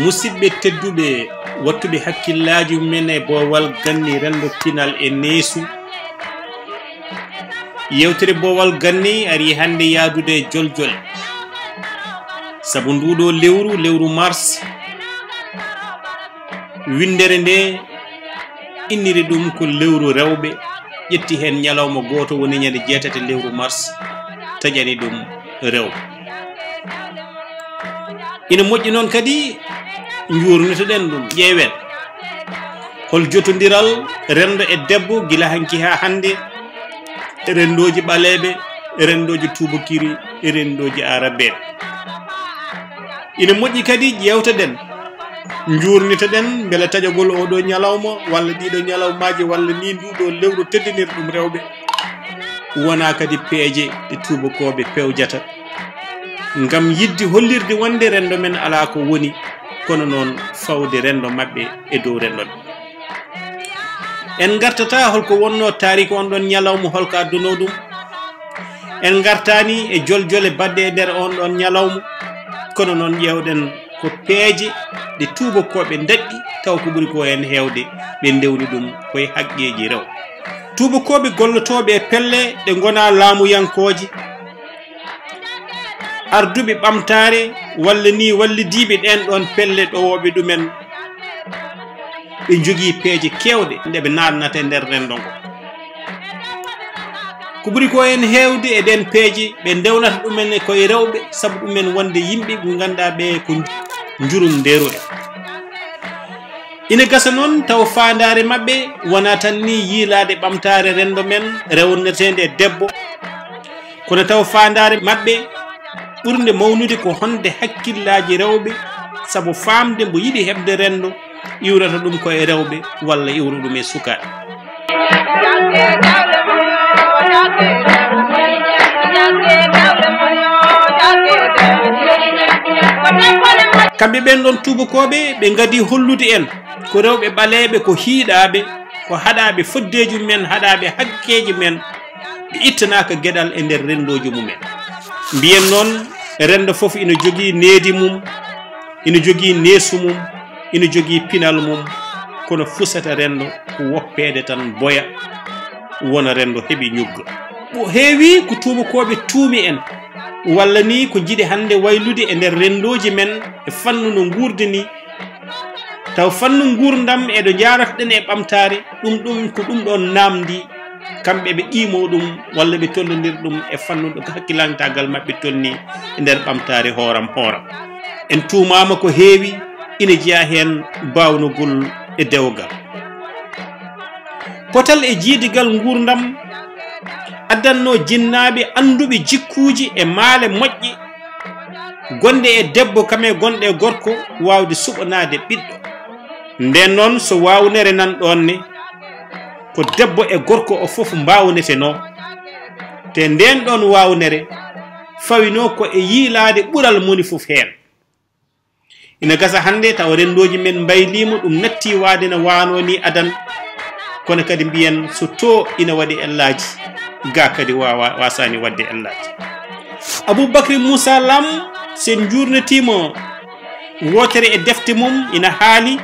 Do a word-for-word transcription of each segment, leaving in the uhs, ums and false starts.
Musidɓe tedduɓe, wattuɓe hakkillaaji mumen e boowal ganni renndo pinal e neesu. Yewtere boowal ganni ari hannde yaadude e joljole. Sabu nduuɗo lewru, lewru mars, winndere nde inniri ɗum ko lewru rewɓe, ƴetti heen ñalawma gooto woni ñande jeetati lewru mars, taƴani ɗum rewɓe. Ina moƴƴi noon kadi njuurnitoɗen ɗum, ƴeewen hol jotondiral renndo e debbo gila hanki haa hannde, e renndooji ɓaleeɓe, e renndooji tuubakiri, e renndooji aarabeeɓe. Ina moƴƴi kadi ƴeewtoɗen, njuurnitoɗen mbele taƴagol oo ɗoo ñalawma walla ɗii ɗoo ñalawmaaji walla nii nduu ɗoo lewru teddinirɗum rewɓe wonaa kadi peeje ɗe tuubakooɓe pewjata ngam yiɗde hollirde wonde renndo men alaa ko woni, kono noon fawde renndo maɓɓe e dow renndo men. En ngartataa hol ko wonnoo taariik on ɗoon ñalawma, hol ko addunoo ɗum. En ngartaani e joljole baɗɗe e nder on ɗoon ñalawma, kono noon ƴeewɗen ko peeje ɗe tuubakooɓe ndaɗɗi, taw ko ɓuri ko heen heewde ɓe ndewni ɗum koye haqqeeji rewɓe. Tuubakooɓe gollotooɓe e pelle ɗe ngonaa laamuyankooje, arduɓe ɓamtaare walla nii wallidiiɓe ɗeen ɗoon pelle ɗowooɓe ɗumen, ɓe njogii peeje keewɗe ɗe ɓe naatnata e nder renndo ngo. Ko ɓuri ko heen heewde e ɗeen peeje, ɓe ndewnata ɗumen ko e rewɓe, sabu ɗumen wonde yimɓe ɓe ngannduɗaa ɓe ko njurum ndeeruɗe. Ina gasa noon taw faandaare maɓɓe wonaa tan ni yiilaade ɓamtaare renndo men rewneteende e debbo, kono taw faandaare maɓɓe ɓurnde mawnude ko honde hakkillaaji rewɓe, sabu faamde mbo yiɗi heɓde renndo, iwrata ɗum ko e rewɓe walla iwra ɗum e sukaaɓe. Kamɓe ɓen ɗon tuubakooɓe, ɓe ngadi hollude en ko rewɓe ɓaleeɓe ko hiiɗaaɓe, ko haɗaaɓe foddeeji mumen, haɗaaɓe hakkeeji mumen, ɓe ittanaaka geɗal e nder renndooji mumen. Mbiyen noon, renndo fof ina jogii needi mum, ina jogii neesu mum, ina jogii pinal mum, kono fusata renndo ko woppeede tan boya, wona renndo heɓi ñugga. Ko heewi ko tuubakooɓe tuumi en, walla ni ko njiɗi hannde waylude e nder renndooji men e fannu no nguurdi ni, taw fannu nguurndam e ɗo njaarata-ɗen e ɓamtaare, ɗum ɗum ko ɗum ɗoon naamndi, kamɓe ɓe qiimoo ɗum walla ɓe tollondir ɗum e fannu ɗo hakkilantaagal maɓɓe tolni e nder ɓamtaare hooram hooram. En tuumaama ko heewi, ina jeyaa heen baawnogol e dewgal. Potal e jiidigal nguurndam addannoo jinnaaɓe annduɓe jikkuuji e maale moƴƴe, gonɗe e debbo kam e gonɗe e gorko, waawde suɓanaade ɓiɗɗo. Ndeen noon, so waawnere nan ɗoon ne, ko debbo e gorko o fof mbaawneteno, te ndeen ɗoon waawnere fawinoo ko e yiilaade ɓural moni fof heen. Ina gasa hannde tawa renndooji men mbayliima, ɗum natti waade no waanoo ni adan, kono kadi mbiyen so to ina waɗi ellaaji, ga kadi waawa, waasaani waɗde ellaaji. Aboubacry Moussa Lam, so en njuurnitiima wootere e defte mum, ina haali,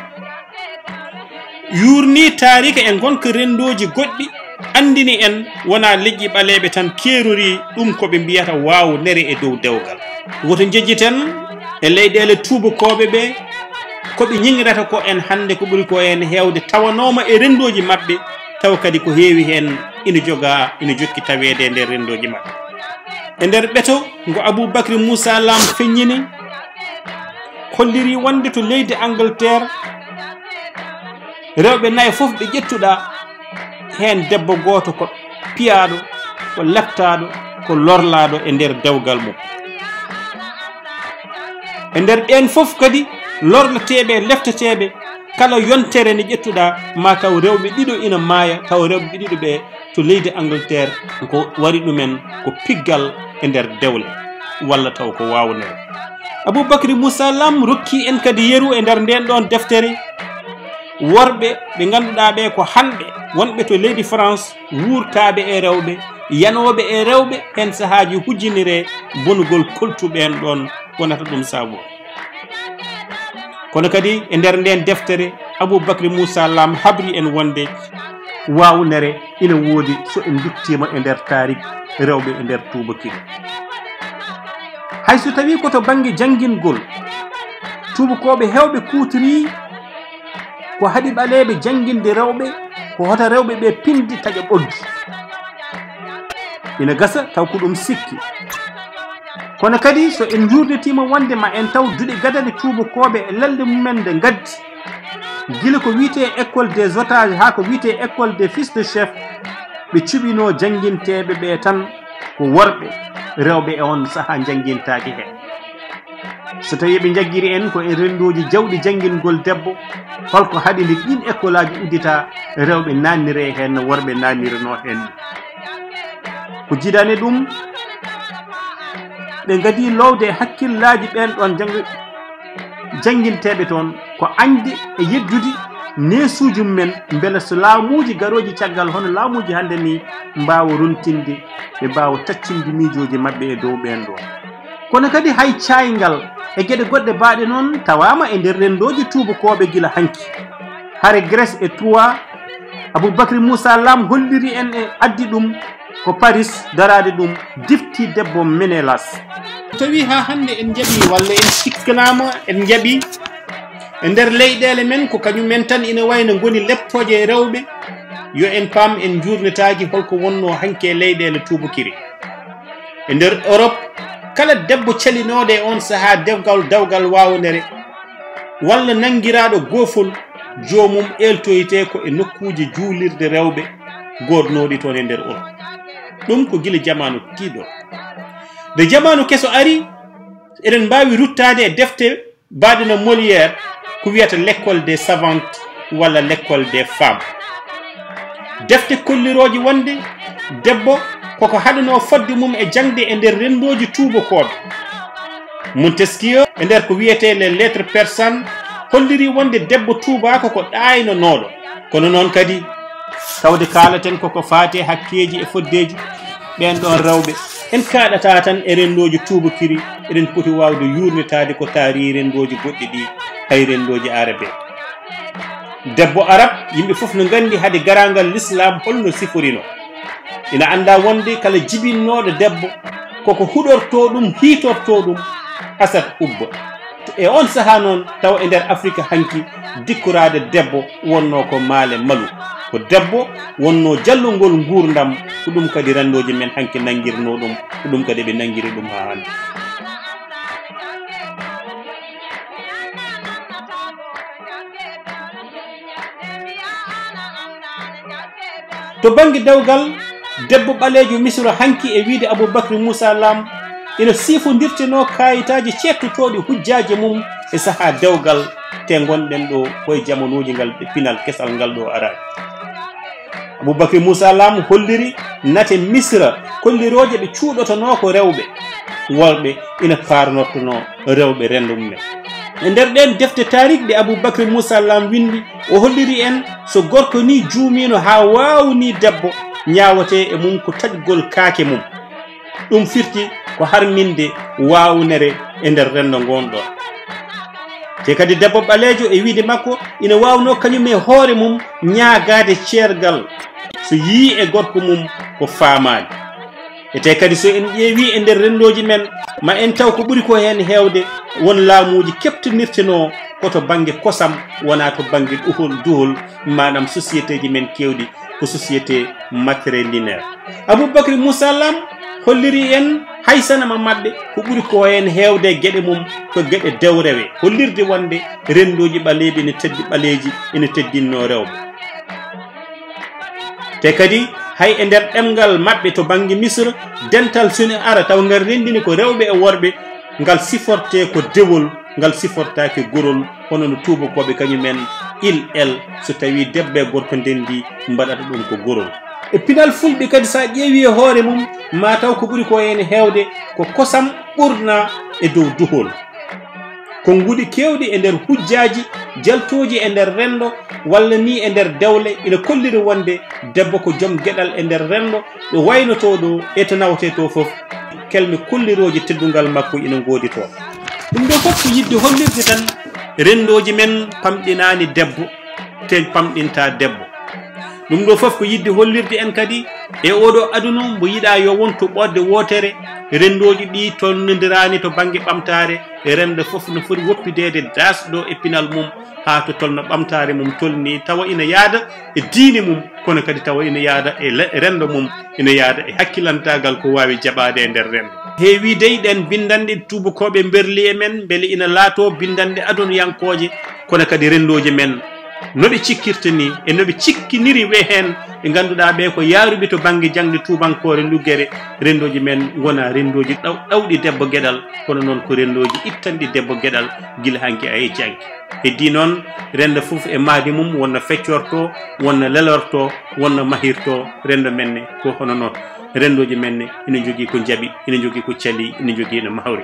yuurnii taariika e ngonka renndooji goɗɗi, anndini en wonaa leƴƴi ɓaleeɓe tan keerori ɗum ko ɓe mbiyata waawnere e dow dewgal. Woto njejjiten e leyɗeele tuubakooɓe ɓe, ko ɓe ñiŋrata ko en hannde ko ɓuri ko en heewde tawanooma e renndooji maɓɓe, tawa kadi ko heewi heen ina jogaa, ina jokki taweede e nder renndooji maɓɓe. E nder ɓeto ngo Aboubacry Moussa Lam feññini, holliri wonde to leydi Angleterre, rewɓe nayo fof ɓe ƴettuɗaa, heen debbo gooto ko piyaaɗo, ko leptaaɗo, ko lorlaaɗo e nder dewgal mum. E nder ɓeen fof kadi, lorleteeɓe e lefteteeɓe, kala yontere nde ƴettuɗaa, ma taw rewɓe ɗiɗo ina maaya, taw rewɓe ɗiɗo ɓe to leydi Angleterre, ko wari ɗumen ko piggal e nder dewle, walla taw ko waawnere. Aboubacry Moussa Lam rokki en kadi yeru e nder ndeen ɗoon deftere, worɓe ɓe ngannduɗaa ɓe ko hanɓe wonɓe to leydi France, wuurtaaɓe e rewɓe, yanooɓe e rewɓe, heen sahaaji hujjiniree bonugol koltu ɓeen ɗoon wonata ɗum saabu. Kono kadi e nder nden deftere, Aboubacry Moussa Lam habri en wonde waawnere ina woodi so en nduttiima e nder taarik rewɓe e nder tuubakiri. Hay so tawii ko to bannge janngingol, tuubakooɓe heewɓe kuutirii ko haɗi ɓaleeɓe jannginde rewɓe, ko hoto rewɓe ɓe pindi taƴa ɓoggi. Ina gasa taw ko ɗum sikki. Kono kadi so en njuurnitiima wonde ma en taw duɗe gadane tuubakooɓe e lelɗe mumen nde ngaddi, gila ko wiyetee école des otages haa ko wiyetee école des fils de chef, ɓe cuɓinoo jannginteeɓe ɓe tan ko worɓe, rewɓe e on sahaa njanngintaaki heen. So tawii ɓe njaggiri en ko e renndooji jawɗi janngingol debbo, holko haɗi nde ɗiin école aji uddita rewɓe naanniree heen no worɓe naanniranoo heen ni? Ko jiidaani ɗum, ɓe ngadii loowde e hakkillaaji ɓeen ɗoon janngi-, jannginteeɓe toon, ko añde e yejjude neesuuji mumen, mbele so laamuuji garooji caggal hono laamuuji hannde ni mbaawa runtinde, ɓe mbaawa taccinde miijooji maɓɓe e dow ɓeen ɗoon. Kono kadi hay caayngal e geɗe goɗɗe baaɗe noon tawaama e nder renndooji tuubakooɓe gila hanki. Hare Grèce e Troie, Aboubacry Moussa Lam holliri en e addi ɗum ko Paris daraade ɗum, difti debbo Ménélas. Tawi haa hannde en njaɓi walla en cikkanaama en njaɓi e nder leyɗeele men ko kañum en tan ina wayno ngoni leppooje e rewɓe, yo en paam en njuurnitaaki holko wonnoo hanki e leyɗeele tuubakiri. E nder Europe, kala debbo calinooɗo e oon sahaa dewgal, dawgal waawnere, walla nanngiraaɗo goofol, joomum eeltoytee ko e nokkuuje juulirde rewɓe goodnooɗi toon e nder Europe. Ɗum ko gila jamaanu tiiɗo. Nde jamaanu keso ari, eɗen mbaawi ruttaade e defte baaɗe no Molière ko wiyata l'école des savantes walla l'école des femmes. Defte kollirooje wonde debbo koko haɗanoo fodde mum e jaŋde e nder renndooji tuubakooɓe. Montesquieu, e nder ko wiyetee Les Lettres persanes, holliri wonde debbo tuubaako ko ɗaaynanooɗo. Kono noon kadi, tawde kaalaten koko faati e hakkeeji e foddeeji ɓeen ɗoon rewɓe, en kaaɗataa tan e renndooji tuubakiri, eɗen poti waawde yuurnitaade ko taari renndooji goɗɗi ɗi, hay renndooji Arabe. Debbo Arab, yimɓe fof no nganndi hade garaangal Lislaam holno siforinoo. Ina anndaa wonde kala jibinnooɗo debbo, koko huɗortoo ɗum, hiitortoo ɗum, asat ubba. E oon sahaa noon, tawa e nder Afrika hanki, dikkoraade debbo wonnoo ko maale malu. Ko debbo wonnoo jallungol nguurndam, ko ɗum kadi renndooji men hanki nanngirnoo ɗum, ko ɗum kadi ɓe nanngiri ɗum haa hannde. To bannge dewgal, debbo ɓaleejo Misra hanki e wiyde Aboubacry Moussa Lam ina sifondirtenoo kaayitaaji ceertotooɗi hujjaaji mum e sahaa dewgal, te ngonɗen ɗo ko e jamanuuji ngal ɗe pinal kesal ngal ɗo araani. Aboubacry Moussa Lam holliri nate Misra kollirooje ɓe cuuɗotonoo ko rewɓe, worɓe ina paarnortonoo rewɓe renndo mumen. E nder ɗeen defte taariik ɗe Aboubacry Moussa Lam winndi, o holliri en so gorko ni juumiino haa waawni debbo, ñaawetee e mum ko taƴgol kaake mum. Ɗum firti ko harminde waawnere e nder renndo ngoon ɗoon. Te kadi debbo ɓaleejo e wiyde makko ina waawnoo kañum e hoore mum ñaagaade ceergal so yii e gorko mum ko faamaani. E te kadi so en ƴeewii e nder renndooji men, ma en taw ko ɓuri ko heen heewde won laamuuji keɓtinirtenoo ko to bannge kosam, wonaa to bannge ɗuhol, duhol, maanaam sociétéji men keewɗi ko société matrilinéaire. Aboubacry Moussa Lam holliri en hay sanama maɓɓe ko ɓuri ko heen heewde e geɗe mum ko geɗe dewrewe, hollirde wonde renndooji ɓaleeɓe ene teddi ɓaleeji, ene teddinno rewɓe. Te kadi hay e nder ɗemngal maɓɓe to bannge Misra, dental soni ara taw ngal renndini ko rewɓe e worɓe, ngal sifortee ko dewol, ngal sifortaake gorol, hono no tuubakooɓe kañum en il el, so tawii debbo e gorko ndenndi, mbaɗata ɗum ko gorol. E pinal fulɓe kadi, so a ƴeewii e hoore mum, ma taw ko ɓuri ko heen heewde ko kosam ɓurna e dow duhol. Konnguɗi keewɗi e nder hujjaaji jaltooji e nder renndo walla ni e nder dewle ina kolliri wonde debbo ko joom geɗal e nder renndo, ɗo waynotoo ɗo e to nawetee to fof, kelme kollirooje teddungal makko ina ngoodi toon. Ɗum ɗo fof ko yiɗde hollirde tan Renndooji men pamɗinaani debbo, te pamɗinta debbo. Ɗum ɗo fof ko yiɗde hollirde en kadi e oɗo aduna mbo yiɗa yo wontu ɓoɗde wootere. Renndooji ɗi tolnondiraani to bannge ɓamtaare. E renndo fof no foti woppideede dasɗo e pinal mum haa to tolno ɓamtaare mum tolni, tawa ina yaada e diine mum, kono kadi tawa ina yaada e le-, renndo mum, ina yaada e hakkilantaagal ko waawi jaɓaade e nder renndo. Heewi dey ɗeen binndanɗe tuubakooɓe mberli e men, mbele ina laato binndanɗe aduniyankooje, kono kadi renndooji men no ɓe cikkirta ni e no ɓe cikkiniri we heen ɓe ngannduɗaa ɓe ko yaaruɓe to bannge jaŋde tuubankoore luggere. Renndooji men ngona renndooji ɗaw-, ɗawɗi debbo geɗal, kono noon ko renndooji ittanɗi debbo geɗal gila hanki a e janngi. Heddii noon, renndo fof e mahdi mum, won no feccorto, won no lelorto, won no mahirto. Renndo men ne ko hono noon. Renndooji men ne ina njogii ko njaɓi, ina njogii ko cali, ina njogii no mahri.